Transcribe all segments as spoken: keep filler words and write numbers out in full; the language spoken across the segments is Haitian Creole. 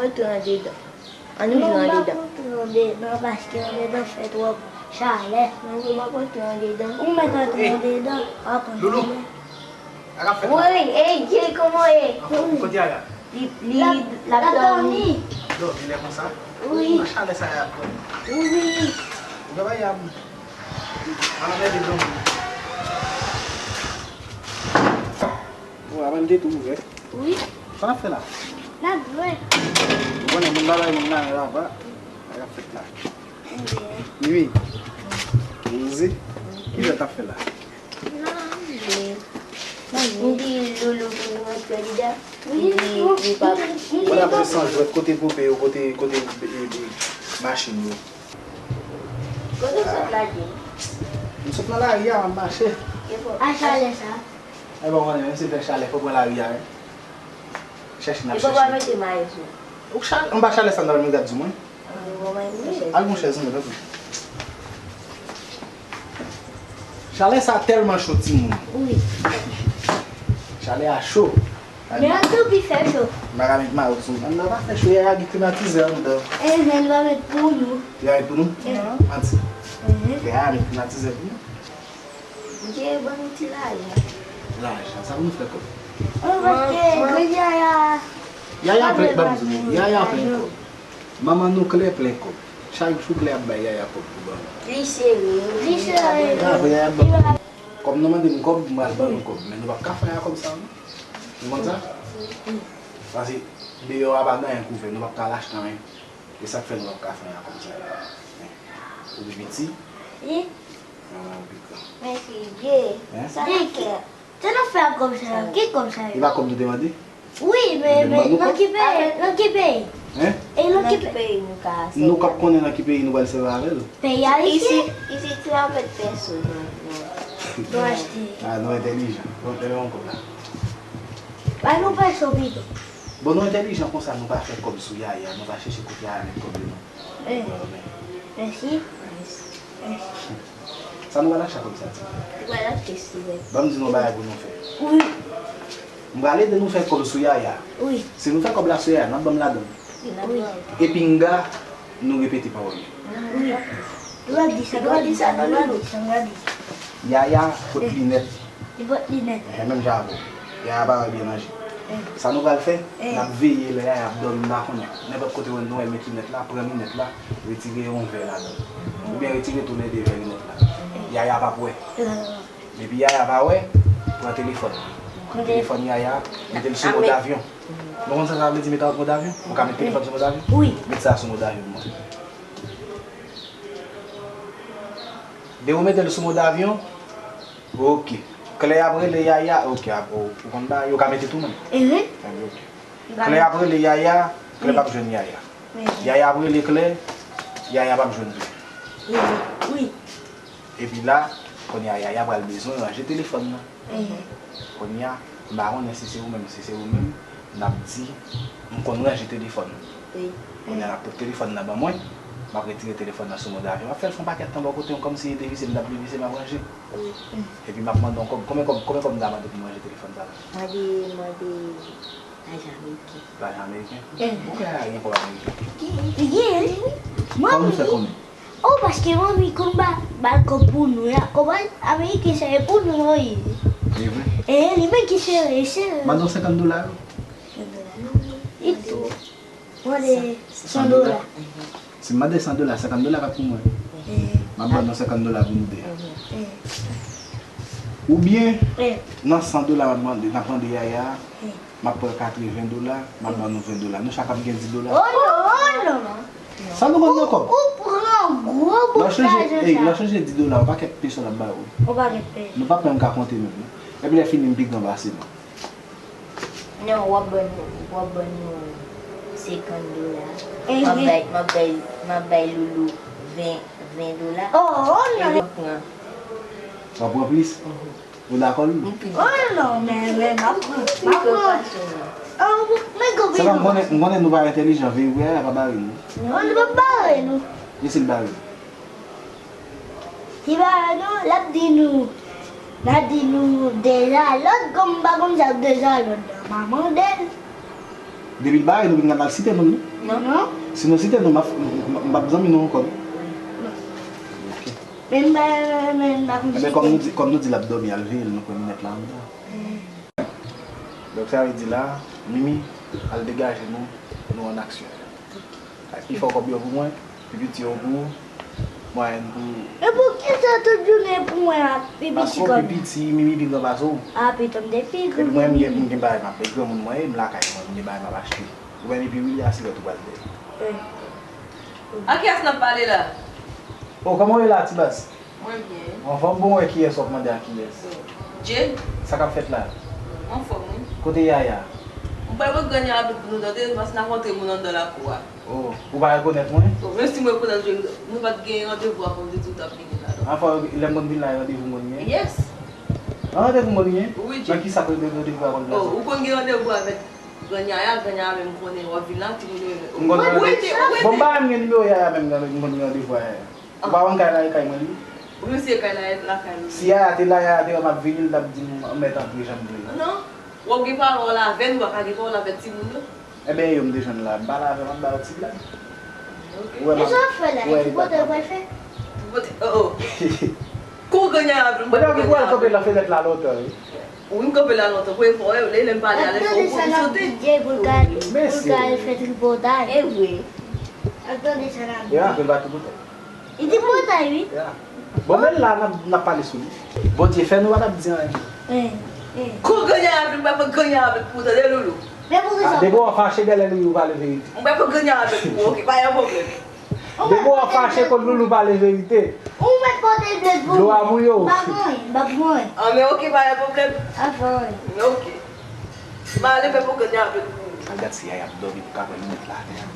Antre andedan. Ann nou jwe andedan. Non, m p ap antre andedan paske andedan fè twòp chalè. Non, m p ap antre andedan. Ou mèt antre andedan, w ap antre. Loulou, sa k ap fèt la? Wi, ey, Jay, kòman w ye? Anfòm, kote Yaya? Li, li, l ap dòmi. Dòmi lè konsa? Wi. Nan chalè sa y ap dòmi? Wi. Ou gen bagay a bout. Al anmède granmoun. Bon, avan l te tou ouvè. Wi. Sa n ap fè la? N ap jwe. Ou konnen moun pa bay moun lajan laba. Sa k ap fèt la? Wi. Poze. Kilè n t ap fè la? N ap jwe. M di Loulou pou nou antre andedan. Li, li pa. Mwen ap jwe san jwèt kote poupè yo, kote, kote, e, e, machin yo. Kote w sot lage m? M sot nan lari a, m ap mache. A chalè sa. E bon, konnen, menm si fè chalè, fò pran lari a, wi. Chèche n ap chèche. E papa mete mayo sou. Ou chal-, anba chalè sa, m ta renmen gad sou mwen. Al gon chèz mwen, tanpri. Chalè sa tèlman cho, timoun. Wi. Chalè a cho. Men an tou pi fè cho. M pa ka met mayo sou mwen. Anndan pa fè cho, Yaya gen klimatizè anndan. Enhen, li pa met pou nou. Li pa met pou nou? Enhen. Manti. Enhen. Yaya met klimatizè pou nou. Dye, ban nou ti lajan. Lajan, sa pou nou fè kòb? Wi, paske grann Yaya. Yaya plen, ban m di nou, Yaya plen kòb. Manman nou Klè plen kòb. Chak jou Klè ap bay Yaya kòb pou ban nou. Li sere, wi. Li sere. Apre Yaya ap ban nou kòb. Kòm nou mande m kòb, m pral ban nou kòb. Men nou p ap ka fè anyen ak kòb sa, non. Nou konn sa? Paske deyò a pa gen anyen k ouvè, nou p ap ka al achte anyen. E sa k fè nou p ap ka fè anyen ak kòb sa. Ou pi piti? Wi. Ah, ou pi gran. Mèsi Dye. Hein? Sa n ap fè? Sa n ap fè ak kòb sa yo? Ki kòb sa yo? E pa kòb nou te mande? Wi, men, men nan ki peyi? Nan ki peyi? Hein? E nan ki peyi nou ka sèvi? Nou k ap konnen nan ki peyi nou pral sèvi avè l. Peyi Ayisyen? Isit, isit se avèk pèso nou, nou, nou achte. Ah, nou entèlijan. Bon, men yon kòb la. Ba nou pèso pito. Bon, nou entèlijan konsa, nou pa fè kòb sou Yaya, nou pa chèche kote Yaya met kòb yo, non. Eh. Mèsi. Mèsi. Sa nou pral achte ak kòb sa, ti? Nou pral achte sirèt. Ban m di nou yon bagay pou nou fè. Wi. M pral ede nou fè kòb sou Yaya. Wi. Si nou fè kòb la sou Yaya, n ap ban m ladan l. Wi. E pinga, nou repete pawòl yo. Wi. Nou pral di sa, nou pral di sa, nou pral di sa, nou pral di sa. Yaya pot linèt. Li pot linèt. Enhen, menm jan avè w. Yaya pa wè byen nan je. Sa nou pral fè, n ap veye lè Yaya ap dòmi, m pa konnen. Nenpòt kote w wè nou wè l met linèt la, pran linèt la, retire yon vè ladan l. Oubyen retire toulède vè linèt la. Yaya p ap wè. Depi Yaya pa wè, pran telefòn. Pran telefòn Yaya, mete l sou mòd avyon. Nou konn sa sa vle di mete l sou mòd avyon? Ou ka met telefòn sou mòd avyon? Wi. Met sa sou mòd avyon pou mwen. Depi w mete l sou mòd avyon, ok. Klè ap rele Yaya, ok, ap, ou, ou konn bagay, yo ka mete tou menm. Mhm. Ok. Klè ap rele Yaya, Klè p ap jwenn Yaya. Mhm. Yaya ap rele Klè, Yaya p ap jwenn Klè. Mhm. Wi. Epi la, kounye a Yaya pral bezwen ranje telefòn nan. Mhm. Kounye a, m pa konnen si se ou menm, si se ou menm, n ap di, m konn ranje telefòn nan. Wi. Kounye a, n ap pot telefòn nan ban mwen, m ap retire telefòn nan sou mòd avyon. M ap fè l fè yon pakèt tan bò kote m, kòmsi e devise m t ap devise, m ap ranje. Wi. Epi m ap mande yon kòb. Konbyen kòb, konbyen kòb m ta mande pou m ranje telefòn sa la? Mande, mande lajan ameriken. Lajan ameriken? Eh. Ou kwè Yaya gen kòb ameriken? Li gen, wi. Kòman nou fè konnen? Oh, paske manmi konn ba, ba l kòb pou nou la. Kòb ameriken sa e pou nou yo ye. E vre? Eh, li menm ki sere, sere. Mande yon senkant dola yo. Senkant dola. Li tou. Mande san dola. Si m mande san dola, senkant dola pa pou mwen. Eh. M ap ban nou senkant dola pou nou de. Eh. Oubyen, nan san dola m ap mande, n ap mande Yaya, m ap pran katreven dola, m ap ban nou ven dola. Nou chak ap gen dis dola. Oh non, oh non. Sa nou konn nan kòb? Ou, ou pran gwo bout lajan sa. Ey, lè w chanje dis dola, yon pakèt peso l ap ba ou. Yon pakèt peso. Nou p ap menm ka konte menm, non. Epi lè fini, m pi gran pase nou. Non, w ap ban nou, w ap ban nou senkant dola. M ap bay, m ap bay, m ap bay Loulou ven, ven dola. Oh, oh, non. Epi m pran. W ap pran plis? Mhm. Ou dakò, Loulou? M pi. Oh, non, men, men, m ap pran. M ap pran. Oh, men, men, men. Sèlman m konnen, m konnen nou pa entèlijan, veye vre, Yaya pa bare nou. Non, li p ap bare nou. E si l bare nou? Li pa, non, l ap di nou, l ap di nou dèyè lòt, kòm m pa konn sa dèyè lòt la, m a mande l. Depi l bare, nou vin gad al site non, non? Non. Si nou site non, m ap, m, m, m p ap zanmi nou ankò, non? Non. Ok. Men m pa, men m pa konn Ebyen, kòm nou di, kòm nou di l ap dòmi, al veye l, nou kwè minèt la anndan. Donk, sa vle di la, Mimi, al degaje nou, nou an aksyon. Ak pi fò kòb yo pou mwen, pi piti yo pou ou, mwayenn pou ou. E poukisa tout jounen pou mwen a pi piti kòb? Paske w pi piti, Mimi pi gran pase w. A, pitit m te pi gran. Epi mwen, m gen, m gen bagay m ap, granmoun mwen ye, m lakay mwen, m gen bagay m ap achte. Ou menm epi Willy a silòt ou pral dèyè. A kiyès n ap pale la? O, kòman w ye la, ti baz? Mwen byen. Anfòm, bon, wè kiyès w ap mande a kiyès. Jay. Sa k ap fèt la? Anfòm, wi. Kote Yaya? M pral pran Granny avèk nou tande, paske n ap rantre moun anndan lakou a. O, ou pa rekonèt mwen? O, menm si mwen rekonèt ou, mwen pa t gen randevou avè w, m te di w t ap vini la, non. Anfòm, lè m konn vin la, e randevou m konn gen? Yes. An randevou m konn gen? Wi, Jay. Nan kisa randevou a konn plase? O, ou konn gen randevou avèk Granny Yaya, Granny Yaya menm konnen w ap vin la, timoun yo. M konn gen randevou. Bon, m pa menm gen nimewo Yaya menm, m konn gen randevou a Yaya. Ou pa wè m kay la, e kay mwen li ye? Wi, se kay la, e lakay li. Si Yaya te la, Yaya te wè m ap vini, l t ap di m, mèt antre jan m vle la. Non, w ap gen pawòl avè l, ou pa ka gen pawòl avèk timoun yo. Ebyen, yo, m te jwenn la, m pale avè l, m ap ba yo ti blag. Ok. Ou wè m ap, sa w ap fè la? Ou wè li bat avè m. Tripotay w pral fè? Tripotay, o, o. Kou Granny Yaya vin, m pral fè Granny Yaya. Ou wè m kanpe nan fenèt la lontan, wi. Wi, m kanpe la lontan. Premye fwa, w wè, lè m pale alè, fò w sote. Ap tande sa l ap di, Jay, pou l ka, pou l ka al fè tripotay. E vre. Ap tande sa l ap di. Yo, apre l pa tripotay. Li tripotay, wi. Ya. Bon, men la, n ap, n ap pale sou li. Bondye fè nou pa t ap di anyen. Kou Granny Yaya vin, m pral pran Granny Yaya avèk ou, tande, Loulou. Men poukisa? A, depi w fache, bèlè, Loulou, ou pale verite. M pral pran Granny Yaya avèk ou, ok, pa gen pwoblèm. Depi w fache, konn Loulou pale verite. Ou mèt pote l plent pou mwen. Dlo a mouye w. M pa pran anyen, m pa pran anyen. An, men ok, pa gen pwoblèm. Pa pran anyen. Ok. M ale, men pou Granny Yaya avèk ou. Al gad si Yaya ap dòmi pou ka pran linèt la atè a.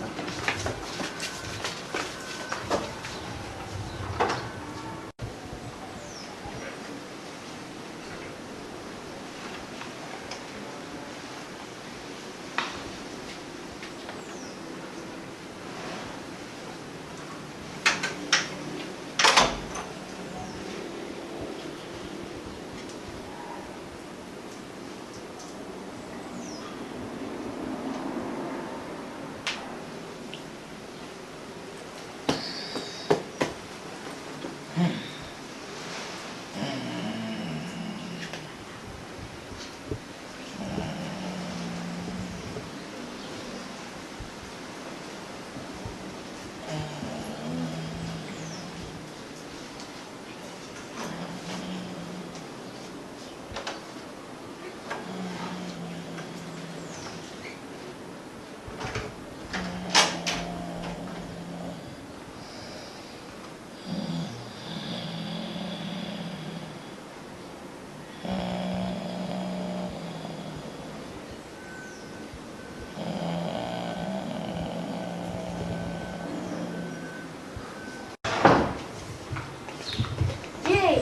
Jay,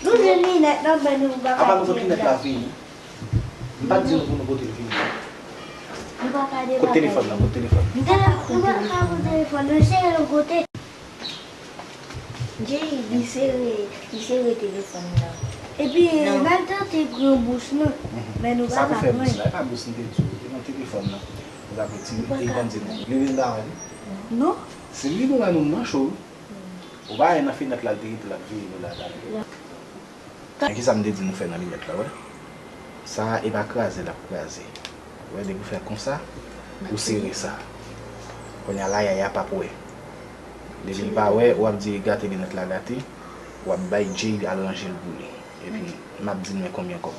nou jwenn linèt nan men nou, nou pa ka di l la. Apa nou pot linèt la vini? M pa t di nou pou nou pote l vini. Nou pa ka debake. Kot telefòn nan? Kot telefòn nan? Nou pa ka pran telefòn nan, se yon kote. Jay, li sere, li sere telefòn nan. Epi, n al tante pran bous lan, men nou pa ka pran. Sa pou fè bous la, e pa bous m te di w, e nan telefòn nan. Ou ta pran ti, e bandi nan. Li vin ba mwen, wi. Non. Se li nou wè nou nan cho, wi. Ou pa wè nan fenèt la, l te rete, l ap veye nou la talè. Men kisa m te di nou fè nan linèt la, wè? Sa a, e pa kraze l ap kraze. Wè, depi w fè konsa, ou sere sa. Kounye a la, Yaya p ap wè. Depi l pa wè, w ap di gate linèt la gate, w ap bay Jay al ranje l pou li. Epi, m ap di l men konbyen kòb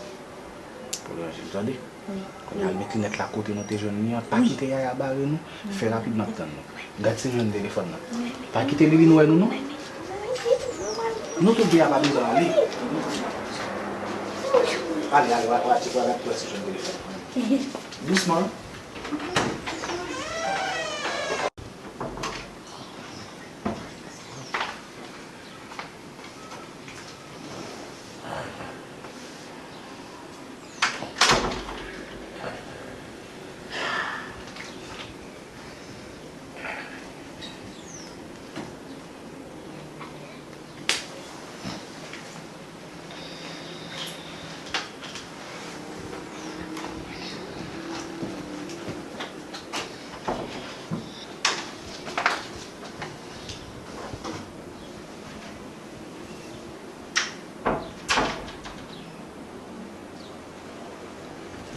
pou l ranje l, tande? Wi. Kounye a, al met linèt la kote nou te jwenn li an. Pa kite Yaya bare nou. Fè rapid, m ap tann nou. Gad si nou jwenn telefòn nan. Pa kite li vin wè nou, non. Nou tout de a pa bezwen ale. Ale, ale, w a, w a tcheke, w a gad pou wè si jwenn telefòn nan. Dousman.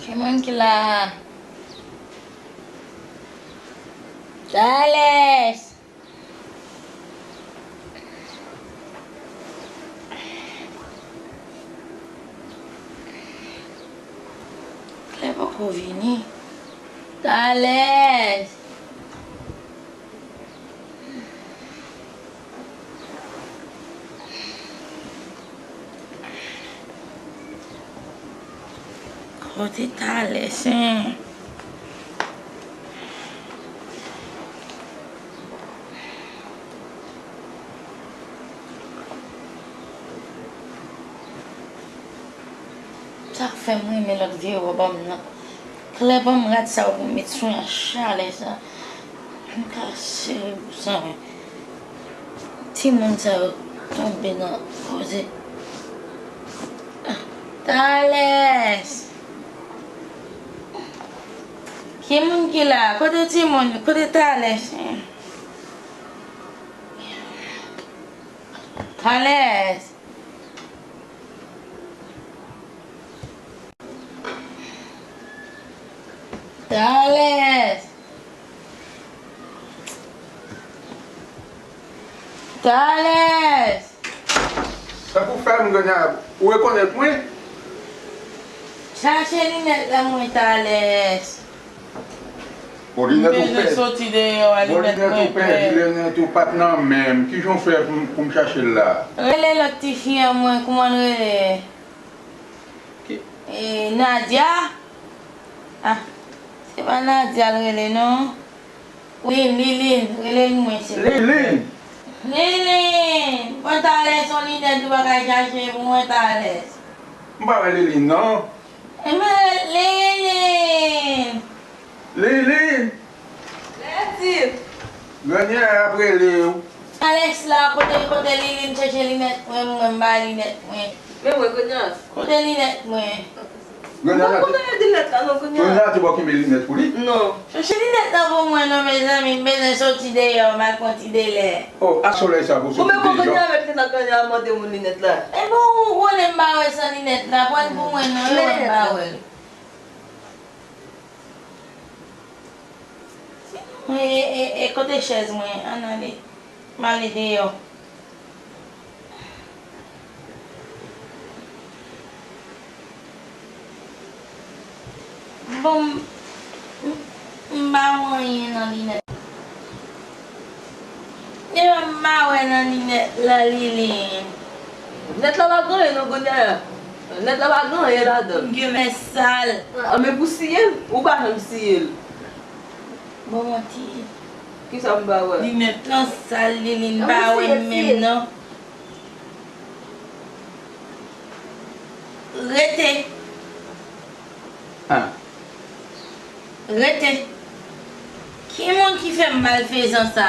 Ki moun ki la? Tales! Klè poko vini. Tales! Kote Tales, en? Sa k fè m renmen lòt vye wòb an m nan. Klè ban m rad sa yo pou m met sou yon chalè sa. M ka sere pou sa, men timoun sa yo tonbe nan koze. Tales! Ki moun ki la? Kote timoun? Kote Tales? Tales! Tales! Tales! Sa pou fè m, Grannyè, ou rekonèt mwen? Chache linèt la mwen, Tales. Bon, linèt ou pèdi. Soti deyò a, bon, linèt ou pèdi, linèt ou pa t nan men m. Kijan w fè pou m, pou m chache l la? Rele lòt tifi an mwen, kouman l rele? Ki? E, Nadia? Ah, se pa Nadia l rele, non. Lilin, Lilin, rele l mwen, silvouplè. Lilin! Lilin! Bon, Tales, yon linèt ou pa ka chache pou mwen, Tales? M pa wè Lilin, non. Ebyen, Lilin! Lilin! Lèdi! Grannyè ap rele w. Alex la, kote, kote Lilin? Chèche linèt mwen, mwen, m ba linèt mwen. Men mwen, Grannyè. Kote linèt mwen? Grannyè, m pa konn anyen de linèt la, non, Grannyè. Grannyè te bò kenbe linèt pou li? Non. Chèche linèt la pou mwen, non, mezanmi, m bezwen soti deyò, m al pran ti delè. Oh, a solèy sa pou soti deyò. Bon, men bon, Grannyè, avèk linèt la, Grannyè ap mande moun linèt la. E bon, ou konnen m pa wè san linèt la, pran l pou mwen, non, e wè m pa wè l. E, e, e kote chèz mwen? Ann ale. M ale deyò. Bon, m, m, m pa wè anyen nan linèt. Ebyen, m pa wè nan linèt la, Lilin. Linèt la pa gen anyen non, Grannyè. Linèt la pa gen anyen ladan l. Gen men sal. A, men pou siye l, ou pa janm siye l. Bon, manti. Kisa m pa wè? Linèt lan sal, Lilin, m pa wè menm non. Rete. Ah. Rete. Ki moun ki fè m malfezan sa?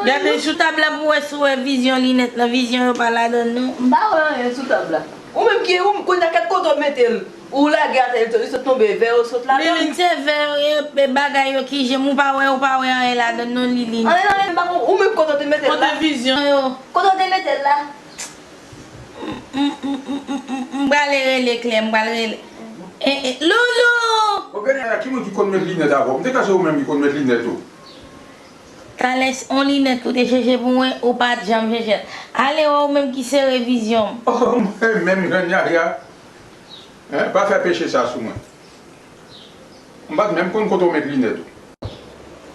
Gade sou tab la pou wè si w wè vizyon linèt lan. Vizyon yo pa ladan l non. M pa wè anyen sou tab la. Ou menm ki, ou, kounye a kèt kote w mete l. Ou lage atè, li sot tonbe vè, ou sot ladan l. Lilin, se vè yo ye, e bagay yo ki jem, ou pa wè, ou pa wè anyen ladan l non, Lilin. Anyen, anyen, m pa konn, ou menm kote w te mete l la? Kote vizyon yo? Kote w te mete l la? M, m, m, m, m, m, m prale rele Klè, m pral rele. E, e, Loulou! Bon, Grannyè, ki moun ki konn met linèt avè w? M te kwè se ou menm ki konn met linèt ou. Talè, on linèt ou te chèche pou mwen, ou pa t janm chèche l. Ale wè ou menm ki sere vizyon m. Oh, mwen menm, Grannyè a. Hein, pa fè peche sa sou mwen. M pa t menm konn kote w met linèt ou.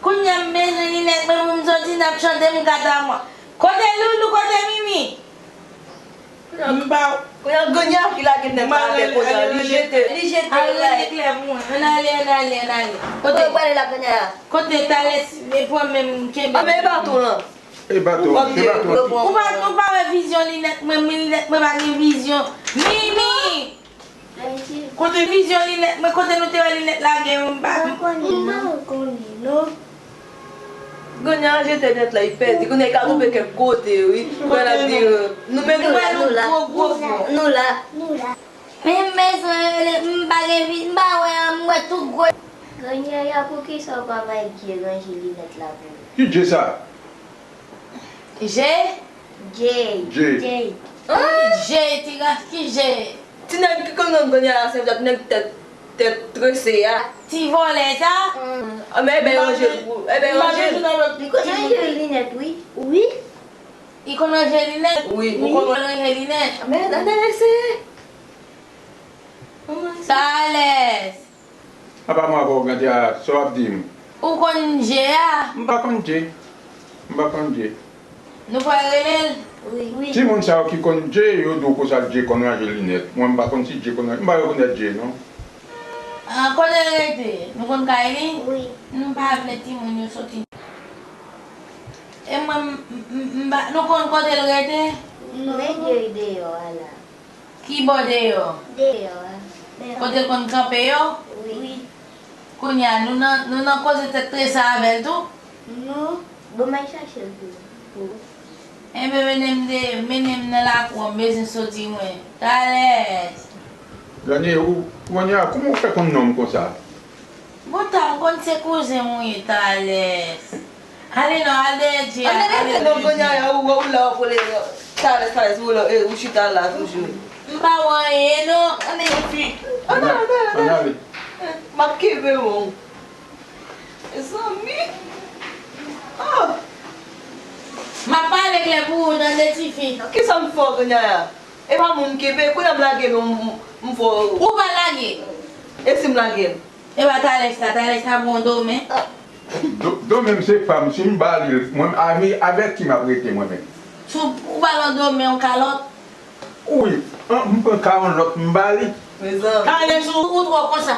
Kounye a m bezwen linèt mwen pou m soti, n ap chante m kata mwa. Kote Loulou, kote Mimi? M pa. Kounye a Grannyè a ki lage linèt la atè kounye a, li jete, li jete l. Al rele Klè pou mwen. Ann ale, ann ale, ann ale. Kote? Kote w prale la, Grannyè a? Kote Talès, e pran men m kenbe. A, men e baton lan. E baton, e baton. Ou pa, ou pa wè vizyon linèt mwen, mwen linèt mwen pa gen vizyon. Mimi! Kote vizyon linèt mwen, kote nou te wè linèt lage yo, m pa. M pa wè kounye a non. Grannyè a jete linèt la, li pèdi. Kounye a li ka tonbe kèk kote, wi. Kounye a l ap di, euh, nou menm nou la, nou la. Nou la. Men m bezwen rele, m pa gen vi, m pa wè, m wè tout gwo. Grannyè a, poukisa w pa bay Dye ranje linèt la pou nou? Ki Dye sa? Je? Jay. Jay. Jay. Jay, ti ras ki Jay? Ti nèg ki konn nonm Grannyè a, se yon nèg tèt. tèt trese a. Ti vòlè sa. Anben, e ben ranje l pou, e ben ranje l. Li konn ranje linèt, wi. Wi. Li konn ranje linèt? Wi. Ou konn ranje linèt? Anben, ann al eseye. Talès. Apa mwen avè w, Grandyara, sa w ap di m? Ou konn je a? M pa konn je. M pa konn je. Nou pral rele l? Wi. Timoun sa yo ki konn je, yo di w konsa je konn ranje linèt. Mwen, m pa konn si je konn ranje, m pa rekonèt je, non. Ah, kote l rete? Nou konn kay li? Wi. Nou pa vle timoun yo soti. E mwen, m, m, m, m pa, nou konn kote l rete? Non. Men je deyò a la. Ki bò deyò? Deyò a. Kote l konn kanpe yo? Wi. Kounye a, nou nan, nou nan koze tèt trese avè l tou? Non. Bon, m al chache l pou, pou ou. Enben, mennen m de, mennen m nan lakou an, m bezwen soti mwen. Talès. Grannyè, ou, Grannyè, kòman w fè konn non m konsa? Bon, ta m konn se kouzen w ye, Talès. Ale non, al dèyè je a, ale dèyè je a. Ann ale non, Grannyè, ou, ou la w ap rele Talès, Talès, ou la, e, ou chita la toujou. M pa wè anyen, non. Ann ale, fi. Ann ale, ann ale, ann ale. M ap kenbe w. Mezanmi. Oh. M ap pale klè pou ou, tande, tifi. Kisa m fè w, Grannyè a? E pa moun m kenbe, kounye a m lage men m, m fè w. Ou pa lage. E si m lage l? E pa Talès la, Talès la bon domen. Do, domen m se pa m, si m ba li l, mwen, avè, avèti m ap rete mwen menm. Si w, ou ba l yon domen, yon kalòt? Wi, an, m pran kalòt, m ba li. Mezanmi. Talès, ou, ou twò konsa.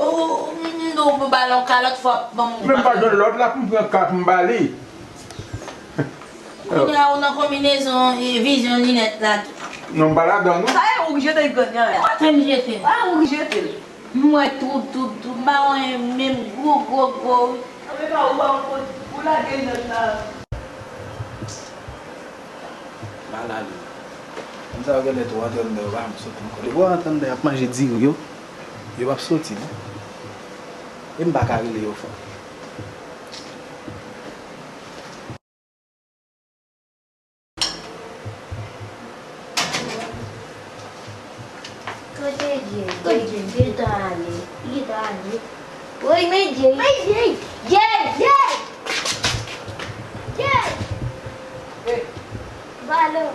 Ou, m, m di w pou ba l yon kalòt, fò w ban m. Men m pa jwenn lòt la pou m pran kat m ba li. Kounye a ou nan konbinezon, e, vizyon linèt la tou. Non, m pa ladan, non. Sa e ou ki jete l, Grannyè. E pa te m jete l. A, ou ki jete l. M wè twoup, twoup, twoup. M pa wè menm gwo, gwo, gwo, wi. Anben, pa ou, pa ou, ou lage linèt la. M al ale. Moun sa yo genlè tou antre anndan, yo pa janm soti ankò. Depi yo antre anndan, y ap manje diri yo, yo p ap soti, non. E m pa ka rele yo fò. Kote Dye? Kote Dye? Li gentan ale. Li gentan ale. Woy, men Dye. Men Dye! Dye! Dye! Dye! Hey! Valò.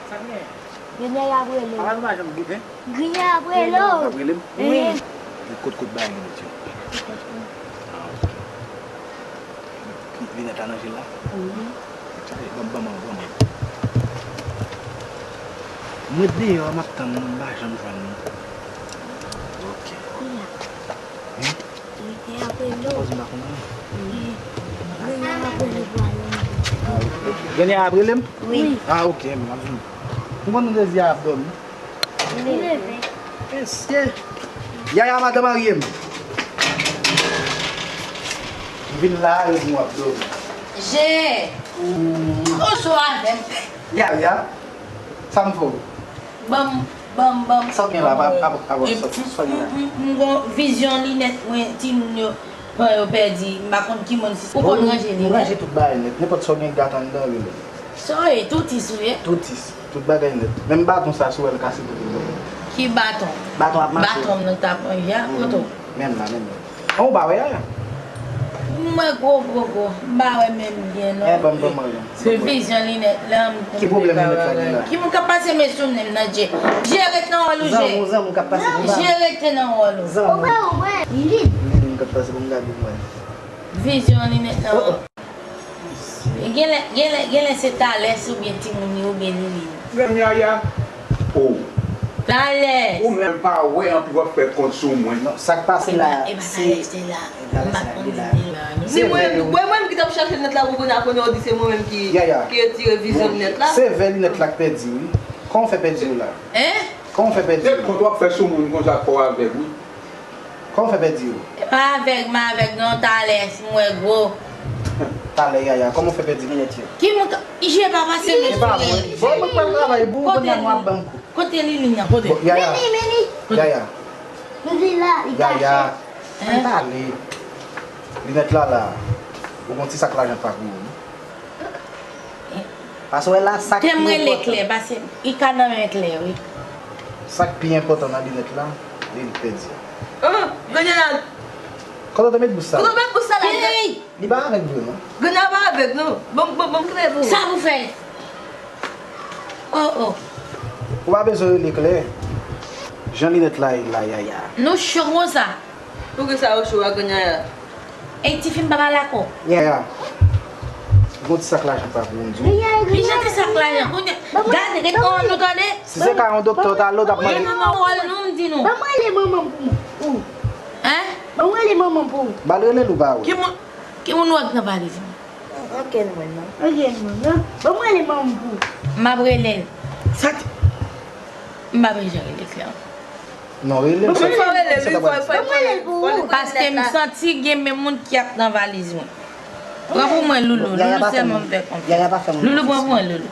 Sa k gen? Grinyè ap rele w. Papa nou pa janm goute. Grinyè ap rele w. Ap rele m? Wi. Kot, kot bagay linèt yo? Ah, ok. Linèt la nan je l la? Wi. Sa e, ban m, ban m, ban m. Mwen deyò a, m ap tann nou, m pa janm jwenn nou. Ok. Kounye a. Wi. Grinyè ap rele w. Poze m pa konprann. Wi. Grinyè ap rele w pou ale yon kote. Grinyè ap rele m? Wi. Ah, ok, m ap vini. M konn nou te di a ap dòmi. Li leve. Mesye. Yaya, madan marye m. M vin la, yo di m w ap dòmi. Je. Ou sou avè m. Yaya, sa m fè w? Ban m, ban m, ban m. Sa w gen la, pa, pa, pa, pa, sa, sa w gen la? M, m, m gon vizyon linèt mwen, timoun yo, pran yo pèdi, m pa konn ki moun si, ou konn ranje linèt? M ranje tout bagay nèt, nenpòt sa w gen gate anndan, rele m. Sa w ye, toutis ou ye? Toutis, tout bagay nèt. Menm baton sa, si w wè l kase, pote l ban mwen. Ki baton? Baton ap mache. Baton m nan t ap manje a, kote w? Menm la, menm la. An, ou pa wè a? M wè gwo, gwo, gwo. M pa wè menm byen, non. Eh, ban m, ban m, ban m. Se vizyon linèt la, m konn. Ki pwoblèm linèt la gen la? Ki moun k ap pase men sou nen m nan je? Je, ret nan wòl ou, je. Zanmi w, zanmi w k ap pase pou m gade. Je, rete nan wòl ou. Zanmi w. Ou wè, ou wè. Lilin. Lilin k ap pase pou m gade, m wè. Vizyon linèt la. Oh, oh. Genlè, genlè, genlè se Talès oubyen timoun yo oubyen Lilin. Menm Yaya. Oh. Talès. Ou menm pa wè anpil w ap fè kont sou mwen. Non, sa k pase la, e pa, se Talès te la. E Talès la ki la. Ni mwen, mwen, mwen ki t ap chache linèt la pou kounye a, kounye a w di se mwen menm ki, ki retire vizyon linèt la. Se vè linèt la k pèdi, wi. Kòman w fè pèdi yo la? Hein? Kòman w fè pèdi yo? Se kont w ap fè sou moun konsa, kò w avèg, wi. Kòman w fè pèdi yo? E pa avèg, m avèg non, talè, si m wè gwo. Talè, Yaya, kòman w fè pèdi linèt yo? Ki moun k-, je pa pase men sou li. Bon, mwen pral travay pou ou, kounye a nou ap ban m kou. Kote Lilin nan, kote? Bon, Yaya. Meni, Meni. Yaya. Nou vin la, li kache. Yaya. Ann pale. Linèt la la. Ou gon ti sak lajan pa pou ou, wi. Paske w wè la, sak ki enpòtan. Te m rele Klè, paske li ka nan men Klè, wi. Sa k pi enpòtan nan linèt la, li l pèdi a. An, Grannyè a. Kote w te met bous sa? Kote w met bous sa la? Ey! Li pa avèg vre non. Grannyè a pa avèg non. Bon, bon, bon, m kite pou ou. Sa pou fè? Oh, oh. Ou pa bezwen rele klè. Jan linèt la ye la, Yaya. Nou cho konsa. Poukisa ou cho a, Grannyè a? Ey, tifi, m pa pale ak ou. Yaya, gon ti sak lajan pa pou m di w. Ki jan ti sak lajan? Kounye, gade, gade kòman nou tande. Si se ka yon doktè w t ale, w t ap mande. Ban m wòl nou, m di nou. Ban m rele manman m pou mwen. Hein? Ban m rele manman m pou ou. Ba l rele l ou pa wè. Ki moun, ki moun ou wè k nan valiz mwen? Ankenn moun non. Ankenn moun non. Ban m rele manman m pou ou. M ap rele l. Sa t-, m pa bezwen rele klè ankò. Non, rele l. Fò rele l, wi, fò, fò, fò rele l pou ou. Paske m santi gen menm moun ki ap nan valiz mwen. Pran pou mwen, Loulou. Loulou sèlman m fè konfyans. Loulou, pran pou mwen, Loulou.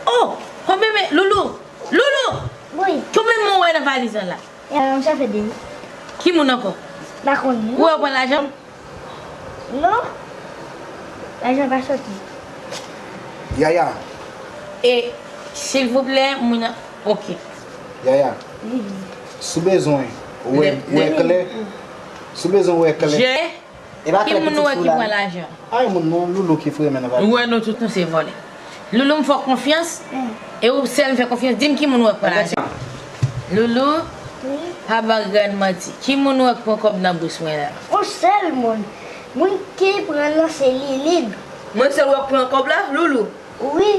Oh! Konbyen men, Loulou! Loulou! Wi. Konbyen moun w wè nan valiz lan la? Yon chofè de. Ki moun ankò? M pa konnen. Ou wè yo pran lajan? Non. Lajan pa soti. Yaya. E, silvouplè, moun nan, oke. Yaya. Wi. Si w bezwen wè, wè klè, si w bezwen wè klè. Ki moun ou wè ki pran lajan? Ay, moun non, Loulou ki foure men nan valiz. Ou wè nou tout nou se vòlè. Loulou, m fè w konfyans, e ou sèl m fè konfyans, di m ki moun ou wè k pran lajan. Loulou, pa ba grann manti. Ki moun ou wè k pran kòb nan bous mwen la? Yon sèl moun. Moun ki pran l lan se Liline. Mwen sèl ou wè k pran kòb la, Loulou? Wi.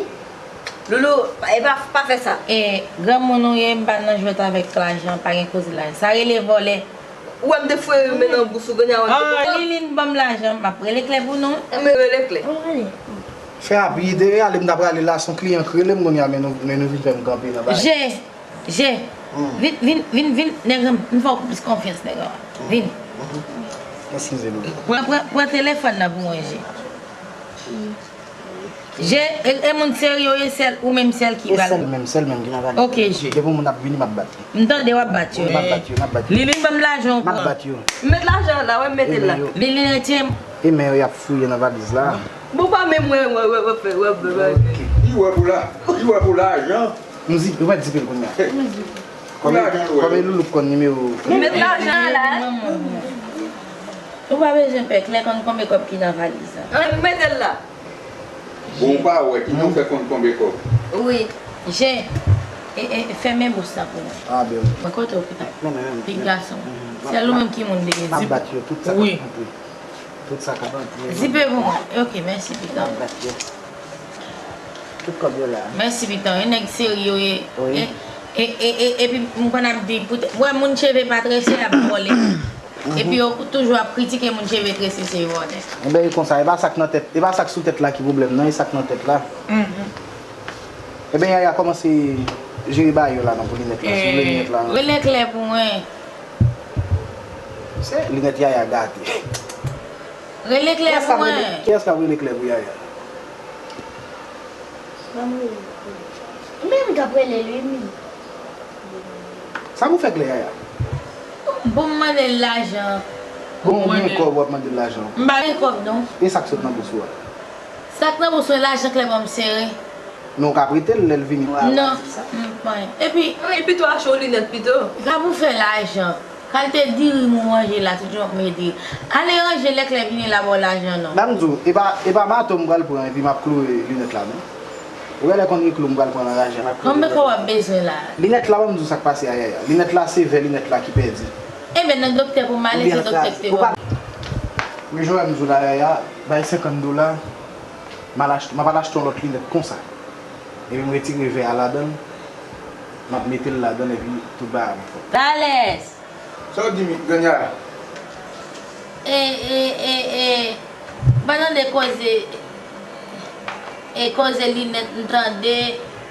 Loulou, e pa, pa fè sa. E, granmoun ou ye, m pa nan jwèt avèk lajan, pa gen koze lajan. Sa rele vòlè. Ou wè m te foure men nan bous ou, Grannyè a wè m te pran. Ah, Liline, ban m lajan, m ap rele klè pou nou. Anben rele klè. Fè rapid, e ale m ta prale la, se yon kliyan k rele m kounye a, men nou, men nou vin fè m kanpe nan bagay. Je, Je, vin, vin, vin, vin, nèg an, m fè w plis konfyans, nèg an. Vin. Eskize nou. Pran, pran, pran telefòn nan pou mwen, Je. Je, e, e moun serye w ye, sèl ou menm sèl ki pral. E sèl menm, sèl menm ki nan valiz. Ok, Je. Depi moun ap vini, m ap bat li. M tande w ap bat yo. M ap bat yo, m ap bat yo. Liline, ban m lajan w pran. M ap bat yo. M met lajan an la, wè, m mete l la. Liline, retire m. E men yo y ap fouye nan valiz la. Bon, pa menm wè, wè, wè, wè, wè, wè, wè. Li wè pou la, li wè pou lajan. M di, ou mèt zipe l kounye a. Kòm e Loulou k konn nimewo. Met lajan an la. Ou pa bezwen pè, klè konn konbyen kòb ki nan valiz la. An, mete l la. Bon, ou pa wè, ki nou fè konn konbyen kòb. Wi. Je, e, e, fèmen bous la pou mwen. Ah, byen. Mwen kote w pita. Pitit gason. Sèl ou menm ki moun dege. M ap bat yo, tout sa k ap rantre. Tout sa k ap rantre. Zipe pou mwen. Ok, mèsi, pitit. M ap bat yo. Tout kòb yo la. Mèsi, pitit. Yon nèg serye w ye. Wi. E, e, e, e, epi m konn ap di, poutèt, wè moun cheve pa trese, y ap vòlè. Epi yo toujou ap kritike moun cheve trese, se vòlè. Enben, e konsa, e pa sa k nan tèt, e pa sa k sou tèt la ki pwoblèm nan, e sa k nan tèt la. Enben, Yaya, kòmanse jere bagay yo la, non, pou linèt la, si w vle linèt la. Rele klè pou mwen. Se linèt Yaya gate. Rele klè pou mwen. Kiyès k ap rele klè pou Yaya? Ban m rele l pou ou. Men m t ap rele l wi, men. Sa pou fè klè, Yaya? Bon, m mande l lajan. Bon, ou gen kòb, w ap mande l lajan. M pa gen kòb, non. E sa k sot nan bous ou a? Sa k nan bous mwen, lajan klè ban m sere. Men w ka prete l lè l vini. Non, m pa. Epi, epi tou achte yon linèt pito. Sa pou fè lajan. Kalite diri m ou manje la, tout jou w ap mete. Ale ranje lè klè vini la ba w lajan non. Ban m di w, e pa, e pa mato m pral pran epi m ap kloure linèt la non. Ou wè lè konn gen klou m pral pran nan raje m ap kloure. Konbyen kòb w ap bezwen la? Linèt la, ban m di w sa k pase a Yaya. Linèt la se vè linèt la ki pèdi. Enben nan doktè pou m ale, se doktè k te ban m. Wi, jan m di w la Yaya, bay senkant dola, m al achte, m ap al achte yon lòt linèt konsa. Epi m retire vè a ladan l, m ap mete l ladan l epi tout bagay ap fèt. Talès! Sa w di m, Grannyè a? E, e, e, e, m pa tande koze, e koze linèt, m tande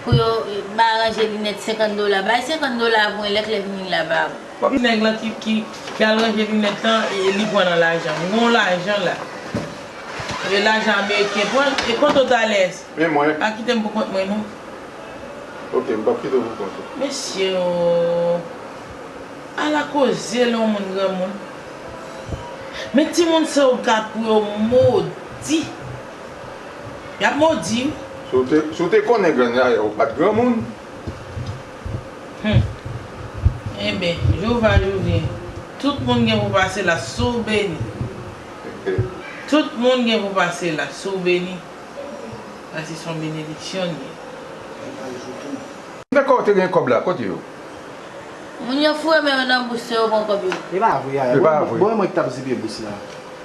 pou yo ba ranje linèt senkant dola. Bay senkant dola pou mwen, lè klè vini la ba m. Ti nèg lan ki, ki, ki al ranje linèt lan, e, li pran nan lajan m. M gen yon lajan la. E lajan ameriken, pran, e kont ou Talès. Men mwen. Pa kite m pou kont mwen non. Ok, m p ap kite w pou kont ou. Mesye o. Ala koze lè yon moun granmoun. Men timoun sa yo gat pou yo modi. Y ap modi wi. Si w te, si w te konnen Grannyè a, ou pa t granmoun. Enben, Jewova Jovye, tout moun gen pou pase la si w beni. Tout moun gen pou pase la si w beni. Paske se yon benediksyon l ye. Dakò, w te gen kòb la, kote yo? Moun yo foure men yo nan bous yo, yo pran kòb yo. E pa vre, Yaya. E pa vre. Bon, bon, mwen ki t ap zipe bous la.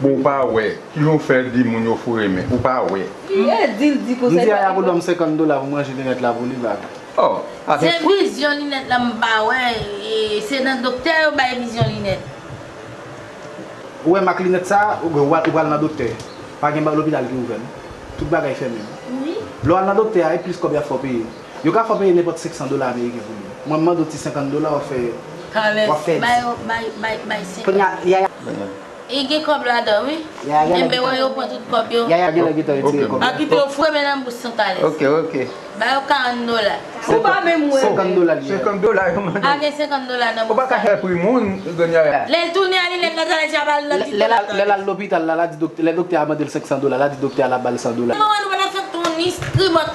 Bon, ou pa wè. Kijan w fè di moun yo foure men? Ou pa wè. Li e di l di konsa. M di Yaya pou l ban m senkant dola pou m ranje linèt la pou li, pa vre. Oh, se vizyon linèt la m pa wè, e, se nan doktè yo bay vizyon linèt. Ou wè mak linèt sa, ou, ou, ou pral nan doktè. Pa gen ba-, lopital ki ouvè, non. Tout bagay fèmen, non. Wi. Lè w al nan doktè a, e plis kòb y ap fè w peye. Yo ka fè w peye nenpòt senk san dola ameriken pou li. Mwen, m mande w ti senkant dola, w ap fè, w ap fè bay, bay, bay, bay senkant. Kounye a, Yaya. E gen kòb ladan, wi. Yaya gen lè gentan. Enben, wè, yo pran tout kòb yo. Yaya gen lè gentan retire kòb la. Pa kite yo foure men nan bous Santales. Ok, ok. Ba yo karant dola. Ou pa menm wè. Senkant dola li ye. Senkant dola yo mande. Pa gen senkant dola nan bous la. Ou pa ka fè pri moun, Grannyaya. Lè l tounen a linèt la, talè ti a ba l nan ti dola. Lè l al lopital la, l a di doktè, lè doktè a mande l senk san dola, l a di doktè a l ap ba l san dola. Mwen, nou pa t ap fè ton istri, bòt.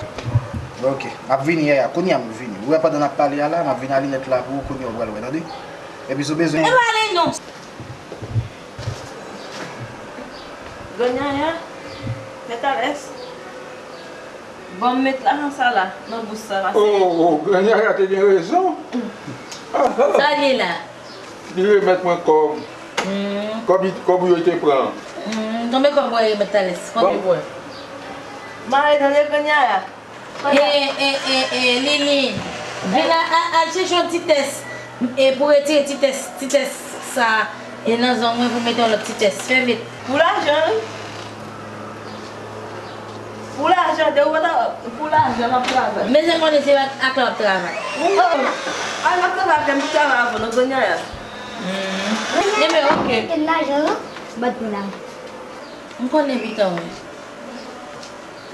Ok, m ap vini, Yaya. Kounye a m vini. Ou wè, pandan n ap pale a la, m ap vin a linèt la pou ou, kounye a ou pral wè, tande? Epi si w bezwen. E pa ale non. Grannyaya, Mèt Alès. Bon, m met lajan sa la, nan bous sa, paske. Oh, oh, Grannyaya te gen rezon. Sa l ye la? Li remèt mwen kòb. Hmm. Kòb, kòb yo te pran. Hmm, konbyen kòb ou remèt talè? Konbyen pou wè? Mare tande Grannyaya. E, e, e, e, Lili, vin a, a, al chèche yon ti tès, e, pou retire ti tès, ti tès sa, e, nan zong mwen pou mete yon lòt ti tès. Fè vit. Pou lajan, wi. Pou lajan, de ou pa ta, pou lajan, m ap travay. Men se konnen se ak, ak la w ap travay. Oh, al m ap travay ak m pou travay avè w, non, Grannyaya. Hmm. Enben, ok. Mete lajan, non? Bat pou lajan. M konnen pita w.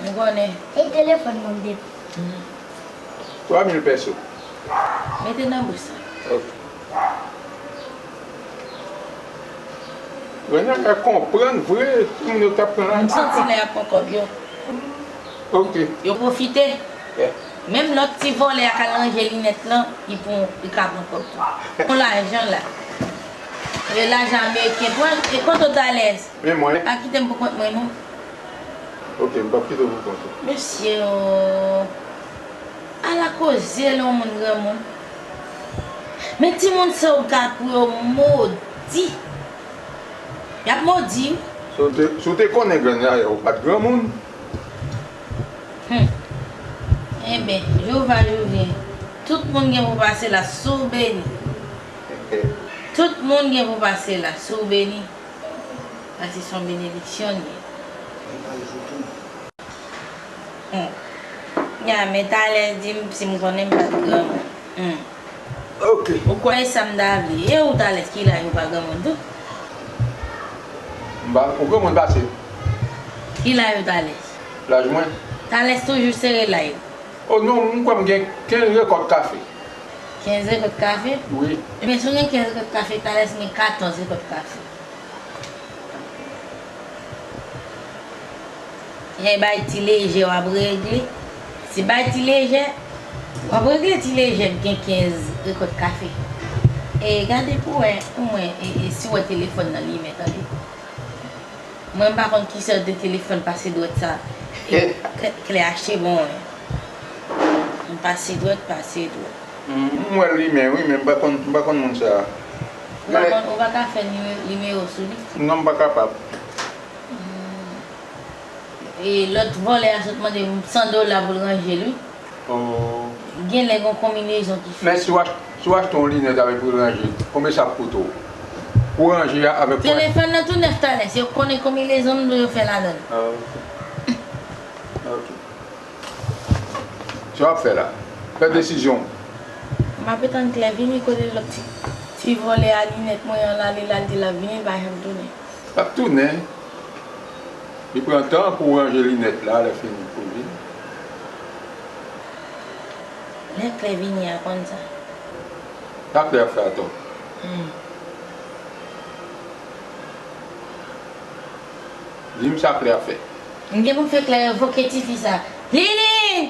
M konnen. E telefòn mwen m te. Hmm. Twa mil pèso. Mete nan bous sa. Ok. Grannyaya konprann vre, tout moun yo t ap pran la. M santi lè y ap pran kòb yo. Ok. Yo pwofite. Yeah. Menm lòt ti vòlè a k al ranje linèt lan, li pran, li ka pran kòb tou. Pran lajan la. E lajan ameriken, pran, e kont ou talè. Men mwen. Pa kite m pou kont mwen, non. Ok, m p ap kite w pou kont ou. Mesye, o. Ala koze lè yon moun granmoun. Men timoun sa yo gate pou yo modi. Y ap modi, wi. Si w te, si w te konnen Grannyaya, ou pa t granmoun. Hmm. Enben, Jewova Jovye, tout moun gen pou pase la si w beni. Tout moun gen pou pase la si w beni. Paske se yon benediksyon l ye. Hmm. Ya, men talè di m si m konnen m pa t granmoun. Hmm. Ok. Ou kwè e sa m ta vle. E ou talè ki laj ou pa granmoun tou? M pa, ou granmoun pase m. Ki laj ou talè? Laj mwen? Talè toujou sere laj ou. Oh non, m kwè m gen kenz rekòt kafe. Kenz rekòt kafe? Wi. Ebyen, si w gen kenz rekòt kafe, talè gen katòz rekòt kafe. Lè bay ti lejè w ap regle. Si bay ti lejè, w ap regle ti lejè k gen kenz rekòt kafe. E gade pou wè, pou mwen, e, e si w wè telefòn nan limen, tande. Mwen, m pa konn ki sòt de telefòn pase dwèt sa. E klè, klè achte bon, wi. M pase dwèt, pase dwèt. M, m wè l limen, wi, men m pa konn, m pa konn moun sa a. Ou pa konn, ou pa ka fè nime-, nimewo sou li? Non, m pa kapab. Hmm. E lòt vòlè a sot mande m san dola pou l ranje l, wi. Oh. Genlè gon konbinezon ki fèt. Men si w ach-, si w achte yon linèt avèk pou l ranje, konbyen sa ap koute w? Pou ranje a avèk kòb. Telefòn nan tou nèf talè, se yo konnen konbinezon m pou yo fè ladan l. Ah, ok. Ah, ok. Sa w ap fè la? Fè desizyon w. M ap etann Klè vini kote lòt ti, ti vòlè a linèt mwen an l ale la, l di l ap vini, l pa janm tounen. L ap tounen. Li pran tan pou ranje linèt la, lè fini pou vini. Lè Klè vini a konn sa. Sa Klè ap fè atò. Hmm. Di m sa Klè ap fè. M gen pou m fè Klè revoke tifi sa. Lili!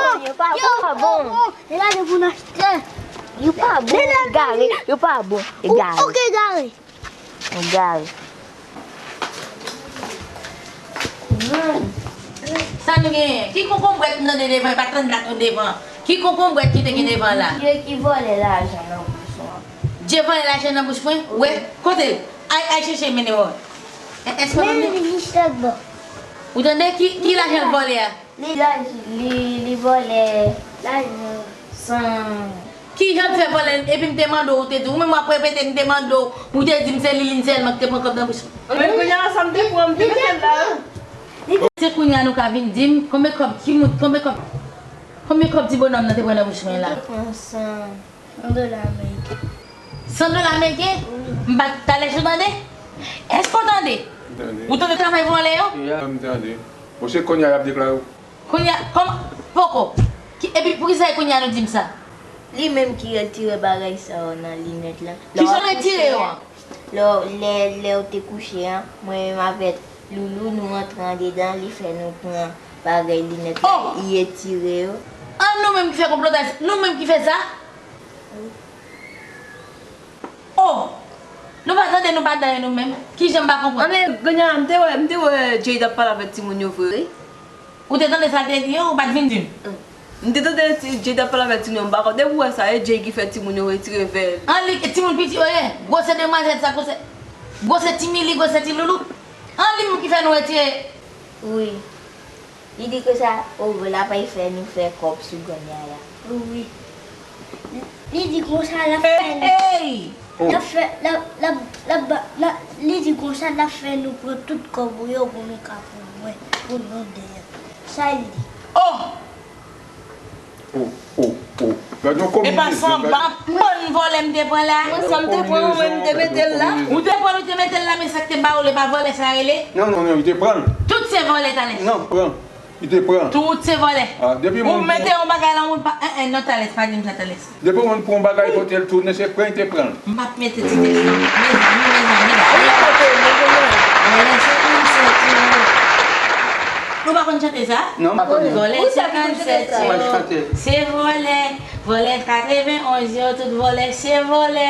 bon, yo pa bon. Yo pa bon. Yo pa bon, egare, yo pa bon, egare. Ok, egare. Egare. Sa nou genyen? Ki konkonbwèt m tande devan, e pa tann dat nou devan? Ki konkonbwèt ki te gen devan la? Ki, ki vòlè lajan nan bouch mwen? Dye vòlè lajan nan bouch mwen? Wè, kote l? Ay, ay chèche mennen mwen. Èske mwen li jis lòt bò. Ou tande ki, ki lajan l vòlè a? Li, li, li vòlè lajan san. Ki jan l fè vòlè l? Epi m te mande w, ou te di, ou menm w ap repete, m te mande w, ou te di m se Liline sèlman ki te pran kòb nan bouch mwen. Men kounye a sa m te pran, m te mete l la. Se kounye a nou ka vin di m konbyen kòb, ki moun, konbyen kòb, konbyen kòb ti bonòm nan te pran nan bouch mwen la? Li te pran san, yon dola ameriken. San dola ameriken? M pa talè, ou tande? Èske w tande? M tande. Ou tande travay vòlè yo? Ya, m tande. Bon, se kounye a y ap deklare w. Kounye a, kòman? Poko. Ki, epi poukisa e kounye a nou di m sa? Li menm ki retire bagay sa yo nan linèt la. Kijan w retire yo an? Lè, lè, lè w te kouche an, mwen menm avèk Loulou, nou antre andedan, li fè nou pran bagay linèt la, oh! Li retire yo. An nou menm ki fè konplotaj, nou menm ki fè sa? Oh! Nou pa tande, nou pa tande nou menm. Kijan m pa konprann? Anben, Ganya, m te wè, m te wè Jay t ap pale avèk timoun yo vre, wi. Ou te tande sa l te di yo, ou pa t vin di m? M te tande ti, Jay t ap pale avèk timoun yo, m pa konn. Depi w wè sa, e Jay ki fè timoun yo retire vè. An li, timoun piti yo ye. Gwosè demwazèl sa, gwosè, gwosè ti Mili, gwosè ti Loulou. An li menm ki fè nou retire. Wi. Li di konsa, o, l ap fè nou fè kòb sou Ganya a. Wi. Li di konsa l ap fè nou. Hey, hey! L ap fè, l ap, l ap, l ap ba, l ap, li di konsa l ap fè nou pran tout kòb ou yo pou nou ka pran mwen, pou nou deyò. Sa l di. Oh! Oh, oh, oh. Gad yon konbinezon. E pa sanba, bann vòlè m te pran la. Mwen sa m te pran, mwen m te mete l la. Ou te pran, ou te mete l la, men sa k te ba ou, li pa vòlè sa rele? Non, non, non, li te pran. Tout se vòlè, Talès. Non, pran. Li te pran. Tout se vòlè. Ah, depi ou mete yon bagay la, ou pa, en, en, non, Talès, pa di m sa, Talès. Depi moun pran yon bagay kote l tounen, se pran li te pran. M p ap mete ti tèks nan. Mezanmi, mezanmi, gade. Vòlè senkannsèt yo. Nou pa konn chante sa? Non, m pa konnen. Vòlè senkannsèt yo. Mwen chante. Se vòlè. Vòlè katrevenonz yo, tout vòlè, se vòlè.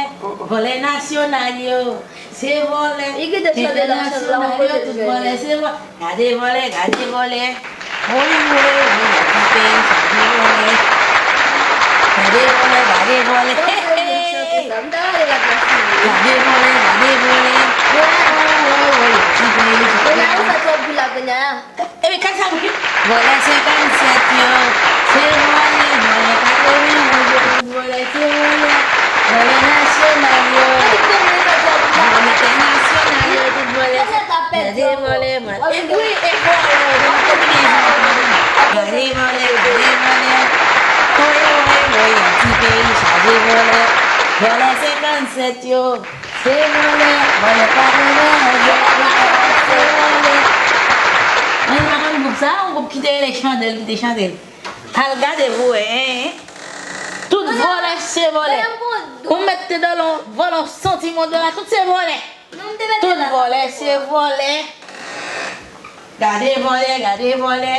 Vòlè nasyonal yo. Se vòlè. Li kite chante nan chanm la, mwen kote tout vòlè, se vòlè. Gade vòlè, gade vòlè. Woy, woy, woy, yon ti peyi chaje vòlè. Gade vòlè, gade vòlè. Hey, hey. Gade vòlè, gade vòlè. Woy, woy, woy, woy, yon ti peyi chaje vòlè. Ebyen, kal sa pou ki? Vòlè senkannsèt yo, se vòlè, vòlè katrevenonz yo, tout vòlè, se vòlè, vòlè nasyonal yo, vòlè entènasyonal yo, tout vòlè, gade vòlè, mwen. E wi, e vòlè, gade vòlè, gade vòlè. Woy, woy, woy, yon ti peyi chaje vòlè, vòlè senkannsèt yo. Se vòlè, vòlè pa vòlè, se vòlè. Mwen pa konn gwoup sa, yon gwoup ki te rele Chandèl ki te chante l. Al gade pou wè, en. Tout vòlè se vòlè. Ou mèt te dòlè, vòlè yon santim yon dola, tout se vòlè. Tout vòlè se vòlè. Gade vòlè, gade vòlè.